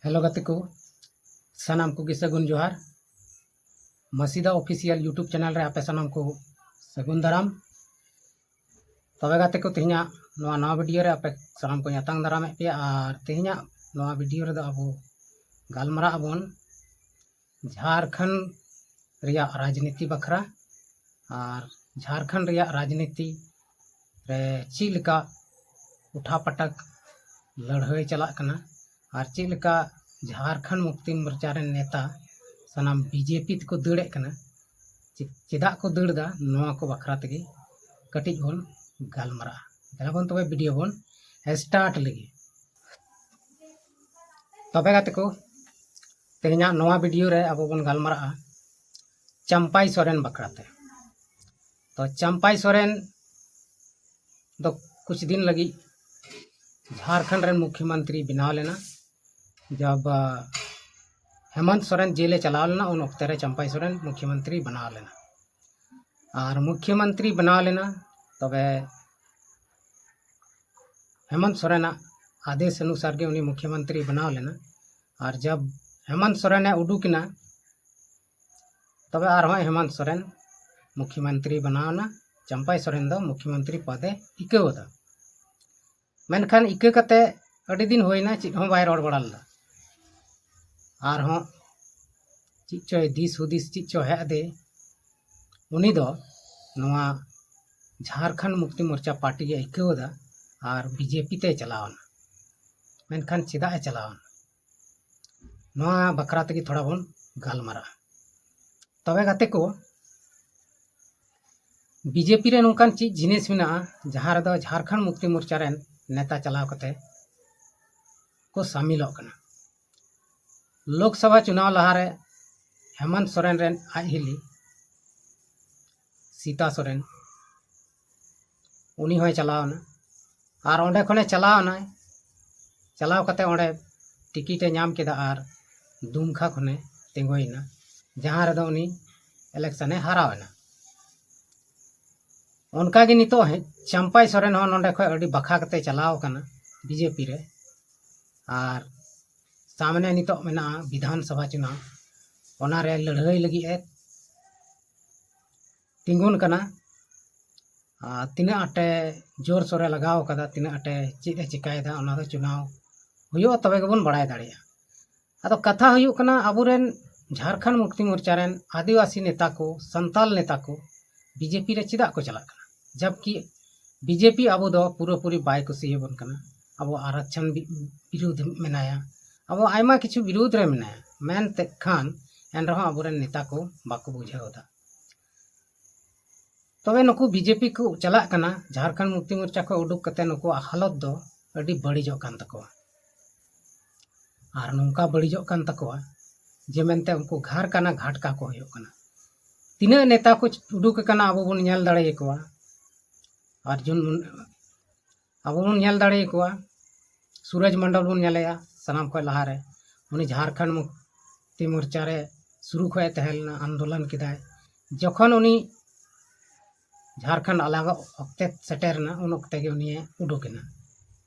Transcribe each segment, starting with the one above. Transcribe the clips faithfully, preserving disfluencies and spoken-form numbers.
Hello ᱜᱟᱛᱮ ᱠᱚ, ᱥᱟᱱᱟᱢ ᱠᱚᱜᱮ ᱥᱟᱹᱜᱩᱱ ᱡᱚᱦᱟᱨ᱾ ᱢᱟᱹᱥᱤᱫᱟ ᱚᱯᱷᱤᱥᱤᱭᱟᱞ YouTube ᱪᱮᱱᱮᱞ ᱨᱮ ᱟᱯᱮ ᱥᱟᱱᱟᱢ ᱠᱚ ᱥᱟᱹᱜᱩᱱ ᱫᱟᱨᱟᱢ᱾ ᱛᱚᱵᱮ ᱜᱟᱛᱮ ᱠᱚ, ᱛᱮᱦᱮᱧᱟᱜ ᱱᱚᱣᱟ ᱱᱟᱣᱟ ᱵᱷᱤᱰᱤᱭᱳ ᱨᱮ ᱟᱯᱮ ᱥᱟᱱᱟᱢ ᱠᱚᱧ ᱟᱛᱟᱝ ᱫᱟᱨᱟᱢᱮᱫ ᱯᱮᱭᱟ᱾ ᱟᱨ ᱛᱮᱦᱮᱧᱟᱜ ᱱᱚᱣᱟ ᱵᱷᱤᱰᱤᱭᱳ ᱨᱮᱫᱚ ᱟᱵᱚ ᱜᱟᱞᱢᱟᱨᱟᱜ ᱟᱵᱚᱱ ᱡᱷᱟᱲᱠᱷᱚᱸᱰ ᱨᱮᱭᱟᱜ ᱨᱟᱡᱽᱱᱤᱛᱤ ᱵᱟᱠᱷᱨᱟ᱾ ᱟᱨ ᱡᱷᱟᱲᱠᱷᱚᱸᱰ ᱨᱮᱭᱟᱜ ᱨᱟᱡᱽᱱᱤᱛᱤ ᱨᱮ ᱪᱮᱫ ᱞᱮᱠᱟ ᱩᱴᱷᱟ ᱯᱟᱴᱟᱠ ᱞᱟᱹᱲᱦᱟᱹᱭ ᱪᱟᱞᱟᱜ ᱠᱟᱱᱟ, ᱟᱨ ᱪᱮᱫ ᱞᱮᱠᱟ ᱡᱷᱟᱲᱠᱷᱚᱸᱰ ᱢᱩᱠᱛᱤ ᱢᱳᱨᱪᱟ ᱨᱮᱱ ᱱᱮᱛᱟ ᱥᱟᱱᱟᱢ ᱵᱤᱡᱮᱯᱤ ᱛᱮᱠᱚ ᱫᱟᱹᱲᱮᱫ ᱠᱟᱱᱟ, ᱪᱮ-, ᱪᱮᱫᱟᱜ ᱠᱚ ᱫᱟᱹᱲ ᱮᱫᱟ, ᱱᱚᱣᱟ ᱠᱚ ᱵᱟᱠᱷᱨᱟ ᱛᱮᱜᱮ ᱠᱟᱹᱴᱤᱡ ᱵᱚᱱ ᱜᱟᱞᱢᱟᱨᱟᱜᱼᱟ᱾ ᱫᱮᱞᱟ ᱵᱚᱱ ᱛᱚᱵᱮ ᱵᱷᱤᱰᱤᱭᱳ ᱵᱚᱱ ᱥᱴᱟᱨᱴ ᱞᱮᱜᱮ᱾ ᱛᱚᱵᱮ ᱜᱟᱛᱮ ᱠᱚ, ᱛᱮᱦᱮᱧᱟᱜ ᱱᱚᱣᱟ ᱵᱷᱤᱰᱤᱭᱳ ᱨᱮ ᱟᱵᱚ ᱵᱚᱱ ᱜᱟᱞᱢᱟᱨᱟᱜᱼᱟ ᱪᱟᱢᱯᱟᱭ ᱥᱚᱨᱮᱱ ᱵᱟᱠᱷᱨᱟ ᱛᱮ᱾ ᱛᱚ ᱪᱟᱢᱯᱟᱭ ᱥᱚᱨᱮᱱ ᱫᱚ ᱠᱩᱪ ᱫᱤᱱ ᱞᱟᱹᱜᱤᱫ ᱡᱷᱟᱲᱠᱷᱚᱸᱰ ᱨᱮᱱ ᱢᱩᱠᱷᱭᱚᱢᱚᱱᱛᱨᱤ ᱵᱮᱱᱟᱣ ᱞᱮᱱᱟ᱾ ᱡᱟᱵ, ᱟ, ᱦᱮᱢᱚᱱᱛ ᱥᱚᱨᱮᱱ ᱡᱮᱞᱮ ᱪᱟᱞᱟᱣ ᱞᱮᱱᱟ, ᱩᱱ ᱚᱠᱛᱮ ᱨᱮ ᱪᱟᱢᱯᱟᱭ ᱥᱚᱨᱮᱱ ᱢᱩᱠᱷᱭᱚᱢᱚᱱᱛᱨᱤ ᱵᱮᱱᱟᱣ ᱞᱮᱱᱟ᱾ ᱟᱨ ᱢᱩᱠᱷᱭᱚᱢᱚᱱᱛᱨᱤ ᱵᱮᱱᱟᱣ ᱞᱮᱱᱟ, ᱛᱚᱵᱮ ᱦᱮᱢᱚᱱᱛ ᱥᱚᱨᱮᱱᱟᱜ ᱟᱫᱮᱥ ᱚᱱᱩᱥᱟᱨ ᱜᱮ ᱩᱱᱤ ᱢᱩᱠᱷᱭᱚᱢᱚᱱᱛᱨᱤ ᱵᱮᱱᱟᱣ ᱞᱮᱱᱟ᱾ ᱟᱨ ᱡᱟᱵ ᱦᱮᱢᱚᱱᱛ ᱥᱚᱨᱮᱱᱮ ᱩᱰᱩᱠ ᱮᱱᱟ, ᱛᱚᱵᱮ ᱟᱨᱦᱚᱸ ᱦᱮᱢᱚᱱᱛ ᱥᱚᱨᱮᱱ ᱢᱩᱠᱷᱭᱚᱢᱚᱱᱛᱨᱤ ᱵᱮᱱᱟᱣ ᱮᱱᱟ᱾ ᱪᱟᱢᱯᱟᱭ ᱥᱚᱨᱮᱱ ᱫᱚ ᱢᱩᱠᱷᱭᱚᱢᱚᱱᱛᱨᱤ ᱯᱚᱫᱮ ᱤᱠᱟᱹᱣ ᱟᱫᱟ᱾ ᱢᱮᱱᱠᱷᱟᱱ ᱤᱠᱟᱹ ᱠᱟᱛᱮ ᱟᱹᱰᱤ ᱫᱤᱱ ᱦᱩᱭᱱᱟ, ᱪᱮᱫ ᱦᱚᱸ ᱵᱟᱭ ᱨᱚᱲ ᱵᱟᱲᱟ ᱞᱮᱫᱟ᱾ ᱟᱨᱦᱚᱸ ᱪᱮᱫ ᱪᱚᱭ ᱫᱤᱥ ᱦᱩᱫᱤᱥ, ᱪᱮᱫ ᱪᱚ ᱦᱮᱡ ᱟᱫᱮ, ᱩᱱᱤ ᱫᱚ ᱱᱚᱣᱟ ᱡᱷᱟᱲᱠᱷᱚᱸᱰ ᱢᱩᱠᱛᱤ ᱢᱳᱨᱪᱟ ᱯᱟᱨᱴᱤ ᱜᱮ ᱟᱹᱭᱠᱟᱹᱣ ᱮᱫᱟ ᱟᱨ ᱵᱤᱡᱮᱯᱤ ᱛᱮᱭ ᱪᱟᱞᱟᱣ ᱮᱱᱟ᱾ ᱢᱮᱱᱠᱷᱟᱱ ᱪᱮᱫᱟᱜ ᱮ ᱪᱟᱞᱟᱣ ᱮᱱᱟ, ᱱᱚᱣᱟ ᱵᱟᱠᱷᱨᱟ ᱛᱮᱜᱮ ᱛᱷᱚᱲᱟ ᱵᱚᱱ ᱜᱟᱞᱢᱟᱨᱟᱜᱼᱟ᱾ ᱛᱚᱵᱮ ᱜᱟᱛᱮ ᱠᱚ, ᱵᱤᱡᱮᱯᱤ ᱨᱮ ᱱᱚᱝᱠᱟᱱ ᱪᱮᱫ ᱡᱤᱱᱤᱥ ᱢᱮᱱᱟᱜᱼᱟ ᱡᱟᱦᱟᱸ ᱨᱮᱫᱚ ᱡᱷᱟᱲᱠᱷᱚᱸᱰ ᱢᱩᱠᱛᱤ ᱢᱳᱨᱪᱟ ᱨᱮᱱ ᱱᱮᱛᱟ ᱪᱟᱞᱟᱣ ᱠᱟᱛᱮ ᱠᱚ ᱥᱟᱢᱤᱞᱚᱜ ᱠᱟᱱᱟ? ᱞᱳᱠᱥᱚᱵᱷᱟ ᱪᱩᱱᱟᱣ ᱞᱟᱦᱟᱨᱮ ᱦᱮᱢᱚᱱᱛ ᱥᱚᱨᱮᱱ ᱨᱮᱱ ᱟᱡ ᱦᱤᱞᱤ ᱥᱤᱛᱟ ᱥᱚᱨᱮᱱ, ᱩᱱᱤ ᱦᱚᱸᱭ ᱪᱟᱞᱟᱣ ᱮᱱᱟ᱾ ᱟᱨ ᱚᱸᱰᱮ ᱠᱷᱚᱱᱮ ᱪᱟᱞᱟᱣ ᱮᱱᱟᱭ, ᱪᱟᱞᱟᱣ ᱠᱟᱛᱮ ᱚᱸᱰᱮ ᱴᱤᱠᱤᱴ ᱮ ᱧᱟᱢ ᱠᱮᱫᱟ ᱟᱨ ᱫᱩᱢᱠᱟ ᱠᱷᱚᱱᱮ ᱛᱤᱸᱜᱩᱭᱮᱱᱟ, ᱡᱟᱦᱟᱸ ᱨᱮᱫᱚ ᱩᱱᱤ ᱤᱞᱮᱠᱥᱚᱱᱮ ᱦᱟᱨᱟᱣ ᱮᱱᱟ᱾ ᱚᱱᱠᱟᱜᱮ ᱱᱤᱛᱚᱜ ᱦᱮᱡ ᱪᱟᱢᱯᱟᱭ ᱥᱚᱨᱮᱱ ᱦᱚᱸ ᱱᱚᱸᱰᱮ ᱠᱷᱚᱱ ᱟᱹᱰᱤ ᱵᱟᱠᱷᱟ ᱠᱟᱛᱮ ᱪᱟᱞᱟᱣ ᱟᱠᱟᱱᱟ ᱵᱤᱡᱮᱯᱤ ᱨᱮ᱾ ᱟᱨ ᱥᱟᱢᱱᱮ ᱱᱤᱛᱚᱜ ᱢᱮᱱᱟᱜᱼᱟ ᱵᱤᱫᱷᱟᱱ ᱥᱚᱵᱷᱟ ᱪᱩᱱᱟᱣ, ᱚᱱᱟᱨᱮ ᱞᱟᱹᱲᱦᱟᱹᱭ ᱞᱟᱹᱜᱤᱫ ᱮ ᱛᱤᱸᱜᱩᱱ ᱠᱟᱱᱟ᱾ ᱟᱨ ᱛᱤᱱᱟᱹᱜ ᱟᱸᱴᱮ ᱡᱳᱨ ᱥᱳᱨᱮ ᱞᱟᱜᱟᱣ ᱠᱟᱫᱟ, ᱛᱤᱱᱟᱹᱜ ᱟᱸᱴᱮ ᱪᱮᱫ ᱮ ᱪᱤᱠᱟᱭᱮᱫᱟ, ᱚᱱᱟ ᱫᱚ ᱪᱩᱱᱟᱣ ᱦᱩᱭᱩᱜᱼᱟ, ᱛᱚᱵᱮ ᱜᱮᱵᱚᱱ ᱵᱟᱲᱟᱭ ᱫᱟᱲᱮᱭᱟᱜᱼᱟ᱾ ᱟᱫᱚ ᱠᱟᱛᱷᱟ ᱦᱩᱭᱩᱜ ᱠᱟᱱᱟ, ᱟᱵᱚᱨᱮᱱ ᱡᱷᱟᱲᱠᱷᱚᱸᱰ ᱢᱩᱠᱛᱤ ᱢᱳᱨᱪᱟ ᱨᱮᱱ ᱟᱹᱫᱤᱵᱟᱹᱥᱤ ᱱᱮᱛᱟ ᱠᱚ, ᱥᱟᱱᱛᱟᱞ ᱱᱮᱛᱟ ᱠᱚ ᱵᱤᱡᱮᱯᱤ ᱨᱮ ᱪᱮᱫᱟᱜ ᱠᱚ ᱪᱟᱞᱟᱜ ᱠᱟᱱᱟ? ᱡᱟᱵᱠᱤ ᱵᱤᱡᱮᱯᱤ ᱟᱵᱚ ᱫᱚ ᱯᱩᱨᱟᱹᱯᱩᱨᱤ ᱵᱟᱭ ᱠᱩᱥᱤᱭᱟᱵᱚᱱ ᱠᱟᱱᱟ᱾ ᱟᱵᱚ ᱟᱨᱟᱠᱪᱷᱚᱱ ᱵᱤ-, ᱵᱤᱨᱩᱫᱷ ᱢᱮᱱᱟᱭᱟ, ᱟᱵᱚ ᱟᱭᱢᱟ ᱠᱤᱪᱷᱩ ᱵᱤᱨᱩᱫᱷ ᱨᱮ ᱢᱮᱱᱟᱭᱟ, ᱢᱮᱱᱛᱮ ᱠᱷᱟᱱ ᱮᱱᱨᱮᱦᱚᱸ ᱟᱵᱚᱨᱮᱱ ᱱᱮᱛᱟ ᱠᱚ ᱵᱟᱠᱚ ᱵᱩᱡᱷᱟᱹᱣ ᱮᱫᱟ᱾ ᱛᱚᱵᱮ ᱱᱩᱠᱩ ᱵᱤᱡᱮᱯᱤ ᱠᱚ ᱪᱟᱞᱟᱜ ᱠᱟᱱᱟ, ᱡᱷᱟᱲᱠᱷᱚᱸᱰ ᱢᱩᱠᱛᱤ ᱢᱳᱨᱪᱟ ᱠᱷᱚᱱ ᱩᱰᱩᱠ ᱠᱟᱛᱮ ᱱᱩᱠᱩᱣᱟᱜ ᱦᱟᱞᱚᱛ ᱫᱚ ᱟᱹᱰᱤ ᱵᱟᱹᱲᱤᱡᱚᱜ ᱠᱟᱱ ᱛᱟᱠᱚᱣᱟ᱾ ᱟᱨ ᱱᱚᱝᱠᱟ ᱵᱟᱹᱲᱤᱡᱚᱜ ᱠᱟᱱ ᱛᱟᱠᱚᱣᱟ ᱡᱮ ᱢᱮᱱᱛᱮ ᱩᱱᱠᱩ ᱜᱷᱟᱨ ᱠᱟᱱᱟ ᱜᱷᱟᱴᱠᱟ ᱠᱚ ᱦᱩᱭᱩᱜ ᱠᱟᱱᱟ᱾ ᱛᱤᱱᱟᱹᱜ ᱱᱮᱛᱟ ᱠᱚ ᱩᱰᱩᱠ ᱟᱠᱟᱱᱟ, ᱟᱵᱚ ᱵᱚᱱ ᱧᱮᱞ ᱫᱟᱲᱮᱭᱟᱠᱚᱣᱟ᱾ ᱟᱨᱡᱩᱱ ᱵᱚᱱ, ᱟᱵᱚ ᱵᱚᱱ ᱧᱮᱞ ᱫᱟᱲᱮᱭᱟᱠᱚᱣᱟ, ᱥᱩᱨᱚᱡᱽ ᱢᱚᱱᱰᱚᱞ ᱵᱚᱱ ᱧᱮᱞᱮᱭᱟ ᱥᱟᱱᱟᱢ ᱠᱷᱚᱱ ᱞᱟᱦᱟᱨᱮ᱾ ᱩᱱᱤ ᱡᱷᱟᱲᱠᱷᱚᱸᱰ ᱢᱩᱠᱛᱤ ᱢᱳᱨᱪᱟ ᱨᱮ ᱥᱩᱨᱩ ᱠᱷᱚᱱ ᱮ ᱛᱟᱦᱮᱸ ᱞᱮᱱᱟ, ᱟᱱᱫᱳᱞᱚᱱ ᱠᱮᱫᱟᱭ᱾ ᱡᱚᱠᱷᱚᱱ ᱩᱱᱤ ᱡᱷᱟᱲᱠᱷᱚᱸᱰ ᱟᱞᱟᱜᱚᱜ ᱚᱠᱛᱮ ᱥᱮᱴᱮᱨ ᱮᱱᱟ, ᱩᱱ ᱚᱠᱛᱮ ᱜᱮ ᱩᱱᱤᱭᱮ ᱩᱰᱩᱠ ᱮᱱᱟ᱾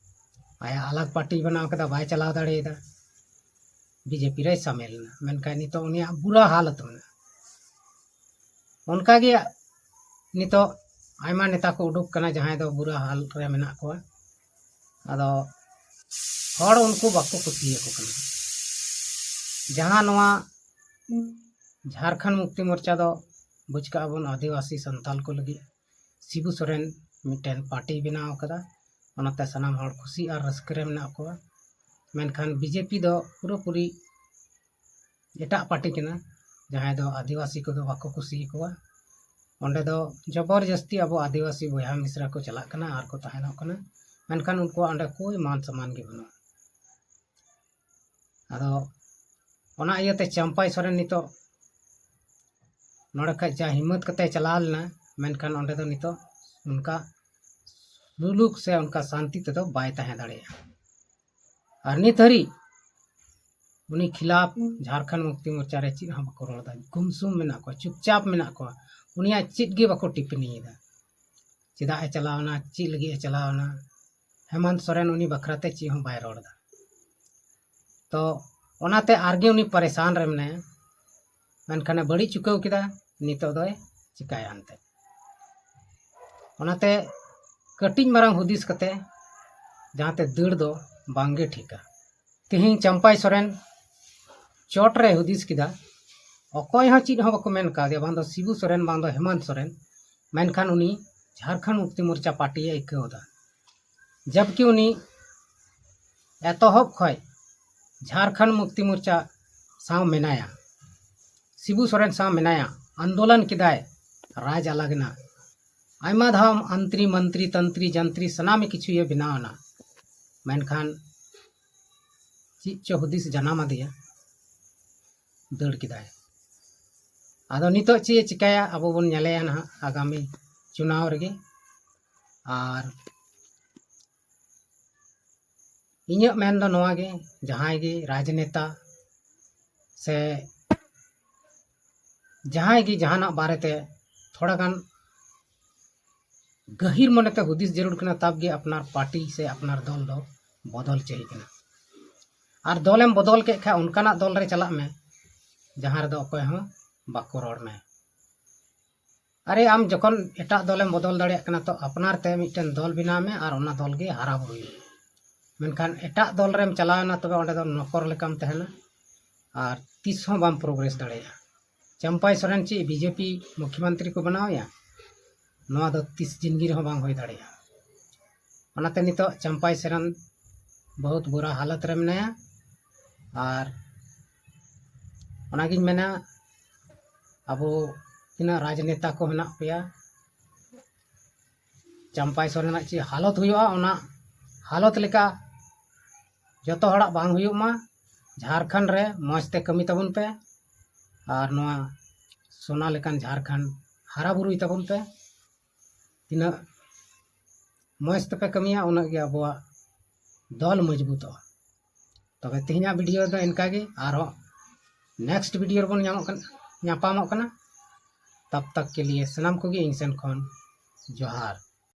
ᱟᱭᱟᱜ ᱟᱞᱟᱜᱽ ᱯᱟᱨᱴᱤ ᱵᱮᱱᱟᱣ ᱠᱮᱫᱟ, ᱵᱟᱭ ᱪᱟᱞᱟᱣ ᱫᱟᱲᱮᱭᱟᱫᱟ, ᱵᱤᱡᱮᱯᱤ ᱨᱮᱭ ᱥᱟᱢᱮᱞ ᱮᱱᱟ᱾ ᱢᱮᱱᱠᱷᱟᱱ ᱱᱤᱛᱚᱜ ᱩᱱᱤᱭᱟᱜ ᱵᱩᱨᱟ ᱦᱟᱞᱚᱛ ᱢᱮᱱᱟᱜᱼᱟ᱾ ᱚᱱᱠᱟᱜᱮ ᱱᱤᱛᱚᱜ ᱟᱭᱢᱟ ᱱᱮᱛᱟ ᱠᱚ ᱩᱰᱩᱠ ᱠᱟᱱᱟ, ᱡᱟᱦᱟᱸᱭ ᱫᱚ ᱵᱩᱨᱟ ᱦᱟᱞ ᱨᱮ ᱢᱮᱱᱟᱜ ᱠᱚᱣᱟ᱾ ᱟᱫᱚ ᱦᱚᱲ ᱩᱱᱠᱩ ᱵᱟᱠᱚ ᱠᱩᱥᱤᱭᱟᱠᱚ ᱠᱟᱱᱟ᱾ ᱡᱟᱦᱟᱸ ᱱᱚᱣᱟ ᱡᱷᱟᱲᱠᱷᱚᱸᱰ ᱢᱩᱠᱛᱤ ᱢᱳᱨᱪᱟ ᱫᱚ, ᱵᱩᱡᱽ ᱠᱟᱜᱼᱟ ᱵᱚᱱ, ᱟᱹᱫᱤᱵᱟᱹᱥᱤ ᱥᱟᱱᱛᱟᱞ ᱠᱚ ᱞᱟᱹᱜᱤᱫ ᱥᱤᱵᱩ ᱥᱚᱨᱮᱱ ᱢᱤᱫᱴᱮᱱ ᱯᱟᱨᱴᱤᱭ ᱵᱮᱱᱟᱣ ᱟᱠᱟᱫᱟ᱾ ᱚᱱᱟᱛᱮ ᱥᱟᱱᱟᱢ ᱦᱚᱲ ᱠᱩᱥᱤ ᱟᱨ ᱨᱟᱹᱥᱠᱟᱹ ᱨᱮ ᱢᱮᱱᱟᱜ ᱠᱚᱣᱟ᱾ ᱢᱮᱱᱠᱷᱟᱱ ᱵᱤᱡᱮᱯᱤ ᱫᱚ ᱯᱩᱨᱟᱹᱯᱩᱨᱤ ᱮᱴᱟᱜ ᱯᱟᱨᱴᱤ ᱠᱟᱱᱟ, ᱡᱟᱦᱟᱸᱭ ᱫᱚ ᱟᱹᱫᱤᱵᱟᱹᱥᱤ ᱠᱚᱫᱚ ᱵᱟᱠᱚ ᱠᱩᱥᱤᱭᱟᱠᱚᱣᱟ᱾ ᱚᱸᱰᱮ ᱫᱚ ᱡᱚᱵᱚᱨ ᱡᱟᱹᱥᱛᱤ ᱟᱵᱚ ᱟᱹᱫᱤᱵᱟᱹᱥᱤ ᱵᱚᱭᱦᱟ ᱢᱤᱥᱨᱟ ᱠᱚ ᱪᱟᱞᱟᱜ ᱠᱟᱱᱟ ᱟᱨ ᱠᱚ ᱛᱟᱦᱮᱱᱚᱜ ᱠᱟᱱᱟ, ᱢᱮᱱᱠᱷᱟᱱ ᱩᱱᱠᱩᱣᱟᱜ ᱚᱸᱰᱮ ᱠᱳᱭ ᱢᱟᱱ ᱥᱚᱢᱢᱟᱱ ᱜᱮ ᱵᱟᱹᱱᱩᱜᱼᱟ᱾ ᱟᱫᱚ ᱚᱱᱟ ᱤᱭᱟᱹᱛᱮ ᱪᱟᱢᱯᱟᱭ ᱥᱚᱨᱮᱱ ᱱᱤᱛᱚᱜ ᱱᱚᱰᱮ ᱠᱷᱚᱡ ᱡᱟ ᱦᱤᱢᱢᱚᱛ ᱠᱟᱛᱮ ᱪᱟᱞᱟᱣ ᱞᱮᱱᱟ, ᱢᱮᱱᱠᱷᱟᱱ ᱚᱸᱰᱮ ᱫᱚ ᱱᱤᱛᱚᱜ ᱚᱱᱠᱟ ᱥᱩᱞᱩᱠ ᱥᱮ ᱚᱱᱠᱟ ᱥᱟᱱᱛᱤ ᱛᱮᱫᱚ ᱵᱟᱭ ᱛᱟᱦᱮᱸ ᱫᱟᱲᱮᱭᱟᱜᱼᱟ᱾ ᱟᱨ ᱱᱤᱛ ᱦᱟᱹᱨᱤᱡ ᱩᱱᱤ ᱠᱷᱤᱞᱟᱯ ᱡᱷᱟᱲᱠᱷᱚᱸᱰ ᱢᱩᱠᱛᱤ ᱢᱳᱨᱪᱟ ᱨᱮ ᱪᱮᱫ ᱦᱚᱸ ᱵᱟᱠᱚ ᱨᱚᱲ ᱮᱫᱟ᱾ ᱜᱩᱢᱥᱩᱢ ᱢᱮᱱᱟᱜ ᱠᱚᱣᱟ, ᱪᱩᱯᱪᱟᱯ ᱢᱮᱱᱟᱜ ᱠᱚᱣᱟ᱾ ᱩᱱᱤᱭᱟᱜ ᱪᱮᱫ ᱜᱮ ᱵᱟᱠᱚ ᱴᱤᱯᱯᱚᱱᱤᱭᱮᱫᱟ᱾ ᱪᱮᱫᱟᱜ ᱮ ᱪᱟᱞᱟᱣᱱᱟ, ᱪᱮᱫ ᱞᱟᱹᱜᱤᱫ ᱮ ᱪᱟᱞᱟᱣᱱᱟ, ᱦᱮᱢᱟᱱᱛ ᱥᱚᱨᱮᱱ ᱩᱱᱤ ᱵᱟᱠᱷᱨᱟ ᱛᱮ ᱪᱮᱫ ᱦᱚᱸ ᱵᱟᱭ ᱨᱚᱲ ᱮᱫᱟ᱾ ᱛᱚ ᱚᱱᱟᱛᱮ ᱟᱨᱜᱮ ᱩᱱᱤ ᱯᱟᱨᱮᱥᱟᱱ ᱨᱮ ᱢᱮᱱᱟᱭᱟ᱾ ᱢᱮᱱᱠᱷᱟᱱᱮ ᱵᱟᱹᱲᱤᱡ ᱪᱩᱠᱟᱹᱣ ᱠᱮᱫᱟ, ᱱᱤᱛᱚᱜ ᱫᱚᱭ ᱪᱤᱠᱟᱹᱭᱟ ᱮᱱᱛᱮ? ᱚᱱᱟᱛᱮ ᱠᱟᱹᱴᱤᱡ ᱢᱟᱨᱟᱝ ᱦᱩᱫᱤᱥ ᱠᱟᱛᱮ ᱡᱟᱦᱟᱸᱛᱮ ᱫᱟᱹᱲ ᱫᱚ ᱵᱟᱝᱜᱮ ᱴᱷᱤᱠᱟ᱾ ᱛᱮᱦᱮᱧ ᱪᱟᱢᱯᱟᱭ ᱥᱚᱨᱮᱱ ᱪᱚᱴ ᱨᱮ ᱦᱩᱫᱤᱥ ᱠᱮᱫᱟ, ᱚᱠᱚᱭ ᱦᱚᱸ ᱪᱮᱫ ᱦᱚᱸ ᱵᱟᱠᱚ ᱢᱮᱱ ᱠᱟᱣᱫᱮᱭᱟ, ᱵᱟᱝ ᱫᱚ ᱥᱤᱵᱩ ᱥᱚᱨᱮᱱ, ᱵᱟᱝ ᱫᱚ ᱦᱮᱢᱟᱱᱛ ᱥᱚᱨᱮᱱ, ᱢᱮᱱᱠᱷᱟᱱ ᱩᱱᱤ ᱡᱷᱟᱲᱠᱷᱚᱸᱰ ᱢᱩᱠᱛᱤ ᱢᱳᱨᱪᱟ ᱯᱟᱨᱴᱤᱭᱮ ᱟᱹᱭᱠᱟᱹᱣ ᱮᱫᱟ᱾ ᱡᱟᱵᱠᱤ ᱩᱱᱤ ᱮᱛᱚᱦᱚᱵ ᱠᱷᱚᱱ ᱡᱷᱟᱲᱠᱷᱚᱸᱰ ᱢᱩᱠᱛᱤ ᱢᱳᱨᱪᱟ ᱥᱟᱶ ᱢᱮᱱᱟᱭᱟ, ᱥᱤᱵᱩ ᱥᱚᱨᱮᱱ ᱥᱟᱶ ᱢᱮᱱᱟᱭᱟ, ᱟᱱᱫᱳᱞᱚᱱ ᱠᱮᱫᱟᱭ, ᱨᱟᱡᱽ ᱟᱞᱟᱜᱽ ᱮᱱᱟ, ᱟᱭᱢᱟ ᱫᱷᱟᱣ ᱟᱱᱛᱨᱤ ᱢᱚᱱᱛᱨᱤ ᱛᱚᱱᱛᱨᱤ ᱡᱚᱱᱛᱨᱤ ᱥᱟᱱᱟᱢ ᱠᱤᱪᱷᱩᱭᱮ ᱵᱮᱱᱟᱣ ᱮᱱᱟ, ᱢᱮᱱᱠᱷᱟᱱ ᱪᱮᱫ ᱪᱚ ᱦᱩᱫᱤᱥ ᱡᱟᱱᱟᱢ ᱟᱫᱮᱭᱟ, ᱫᱟᱹᱲ ᱠᱮᱫᱟᱭ᱾ ᱟᱫᱚ ᱱᱤᱛᱚᱜ ᱪᱮᱫ ᱮ ᱪᱤᱠᱟᱹᱭᱟ, ᱟᱵᱚ ᱵᱚᱱ ᱧᱮᱞᱮᱭᱟ ᱱᱟᱦᱟᱜ ᱟᱜᱟᱢᱤ ᱪᱩᱱᱟᱣ ᱨᱮᱜᱮ᱾ ᱟᱨ ᱤᱧᱟᱹᱜ ᱢᱮᱱ ᱫᱚ ᱱᱚᱣᱟ ᱜᱮ, ᱡᱟᱦᱟᱸᱭ ᱜᱮ ᱨᱟᱡᱽᱱᱮᱛᱟ ᱥᱮ ᱡᱟᱦᱟᱸᱭ ᱜᱮ ᱡᱟᱦᱟᱱᱟᱜ ᱵᱟᱨᱮᱛᱮ ᱛᱷᱚᱲᱟ ᱜᱟᱱ ᱜᱟᱹᱦᱤᱨ ᱢᱚᱱᱮᱛᱮ ᱦᱩᱫᱤᱥ ᱡᱟᱹᱨᱩᱲ ᱠᱟᱱᱟ, ᱛᱟᱵ ᱜᱮ ᱟᱯᱱᱟᱨ ᱯᱟᱨᱴᱤ ᱥᱮ ᱟᱯᱱᱟᱨ ᱫᱚᱞ ᱫᱚ ᱵᱚᱫᱚᱞ ᱪᱟᱹᱦᱤ ᱠᱟᱱᱟ᱾ ᱟᱨ ᱫᱚᱞᱮᱢ ᱵᱚᱫᱚᱞ ᱠᱮᱫ ᱠᱷᱟᱱ ᱚᱱᱠᱟᱱᱟᱜ ᱫᱚᱞ ᱨᱮ ᱪᱟᱞᱟᱜ ᱢᱮ, ᱡᱟᱦᱟᱸ ᱨᱮᱫᱚ ᱚᱠᱚᱭ ᱦᱚᱸ ᱵᱟᱠᱚ ᱨᱚᱲ ᱢᱮ᱾ ᱟᱨᱮ, ᱟᱢ ᱡᱚᱠᱷᱚᱱ ᱮᱴᱟᱜ ᱫᱚᱞᱮᱢ ᱵᱚᱫᱚᱞ ᱫᱟᱲᱮᱭᱟᱜ ᱠᱟᱱᱟ, ᱛᱚ ᱟᱯᱱᱟᱨ ᱛᱮ ᱢᱤᱫᱴᱮᱱ ᱫᱚᱞ ᱵᱮᱱᱟᱣ ᱢᱮ ᱟᱨ ᱚᱱᱟ ᱫᱚᱞ ᱜᱮ ᱦᱟᱨᱟ ᱵᱩᱨᱩᱭ ᱢᱮ᱾ ᱢᱮᱱᱠᱷᱟᱱ ᱮᱴᱟᱜ ᱫᱚᱞ ᱨᱮᱢ ᱪᱟᱞᱟᱣᱮᱱᱟ, ᱛᱚᱵᱮ ᱚᱸᱰᱮ ᱫᱚ ᱱᱚᱠᱚᱨ ᱞᱮᱠᱟᱢ ᱛᱟᱦᱮᱱᱟ ᱟᱨ ᱛᱤᱥ ᱦᱚᱸ ᱵᱟᱢ ᱯᱨᱳᱜᱨᱮᱥ ᱫᱟᱲᱮᱭᱟᱜᱼᱟ᱾ ᱪᱟᱢᱯᱟᱭ ᱥᱚᱨᱮᱱ ᱪᱮᱫ ᱵᱤᱡᱮᱯᱤ ᱢᱩᱠᱷᱭᱚᱢᱚᱱᱛᱨᱤ ᱠᱚ ᱵᱮᱱᱟᱣᱮᱭᱟ? ᱱᱚᱣᱟ ᱫᱚ ᱛᱤᱥ ᱡᱤᱱᱫᱜᱤ ᱨᱮᱦᱚᱸ ᱵᱟᱝ ᱦᱩᱭ ᱫᱟᱲᱮᱭᱟᱜᱼᱟ᱾ ᱚᱱᱟᱛᱮ ᱱᱤᱛᱚᱜ ᱪᱟᱢᱯᱟᱭ ᱥᱚᱨᱮᱱ ᱵᱚᱦᱩᱛ ᱵᱩᱨᱟ ᱦᱟᱞᱚᱛ ᱨᱮ ᱢᱮᱱᱟᱭᱟ᱾ ᱟᱨ ᱚᱱᱟᱜᱤᱧ ᱢᱮᱱᱟ, ᱟᱵᱚ ᱛᱤᱱᱟᱹᱜ ᱨᱟᱡᱽᱱᱮᱛᱟ ᱠᱚ ᱢᱮᱱᱟᱜ ᱯᱮᱭᱟ, ᱪᱟᱢᱯᱟᱭ ᱥᱚᱨᱮᱱᱟᱜ ᱪᱮᱫ ᱦᱟᱞᱚᱛ ᱦᱩᱭᱩᱜᱼᱟ, ᱚᱱᱟ ᱦᱟᱞᱚᱛ ᱞᱮᱠᱟ ᱡᱚᱛᱚ ᱦᱚᱲᱟᱜ ᱵᱟᱝ ᱦᱩᱭᱩᱜ ᱢᱟ᱾ ᱡᱷᱟᱲᱠᱷᱚᱸᱰ ᱨᱮ ᱢᱚᱡᱽ ᱛᱮ ᱠᱟᱹᱢᱤ ᱛᱟᱵᱚᱱ ᱯᱮ ᱟᱨ ᱱᱚᱣᱟ ᱥᱳᱱᱟ ᱞᱮᱠᱟᱱ ᱡᱷᱟᱲᱠᱷᱚᱸᱰ ᱦᱟᱨᱟ ᱵᱩᱨᱩᱭ ᱛᱟᱵᱚᱱ ᱯᱮ᱾ ᱛᱤᱱᱟᱹᱜ ᱢᱚᱡᱽ ᱛᱮᱯᱮ ᱠᱟᱹᱢᱤᱭᱟ, ᱩᱱᱟᱹᱜ ᱜᱮ ᱟᱵᱚᱣᱟᱜ ᱫᱚᱞ ᱢᱚᱡᱽᱵᱩᱛᱚᱜᱼᱟ᱾ ᱛᱚᱵᱮ ᱛᱮᱦᱮᱧᱟᱜ ᱵᱷᱤᱰᱤᱭᱳ ᱫᱚ ᱤᱱᱠᱟ ᱜᱮ, ᱟᱨᱦᱚᱸ ᱱᱮᱠᱥᱴ ᱵᱷᱤᱰᱤᱭᱳ ᱨᱮᱵᱚᱱ ᱧᱟᱢᱚᱜ ᱠᱟᱱᱟ, ᱧᱟᱯᱟᱢᱚᱜ ᱠᱟᱱᱟ᱾ ᱛᱟᱵ ᱛᱟᱠ ᱠᱮ ᱞᱤᱭᱮ ᱥᱟᱱᱟᱢ ᱠᱚᱜᱮ ᱤᱧ ᱥᱮᱱ ᱠᱷᱚᱱ ᱡᱚᱦᱟᱨ᱾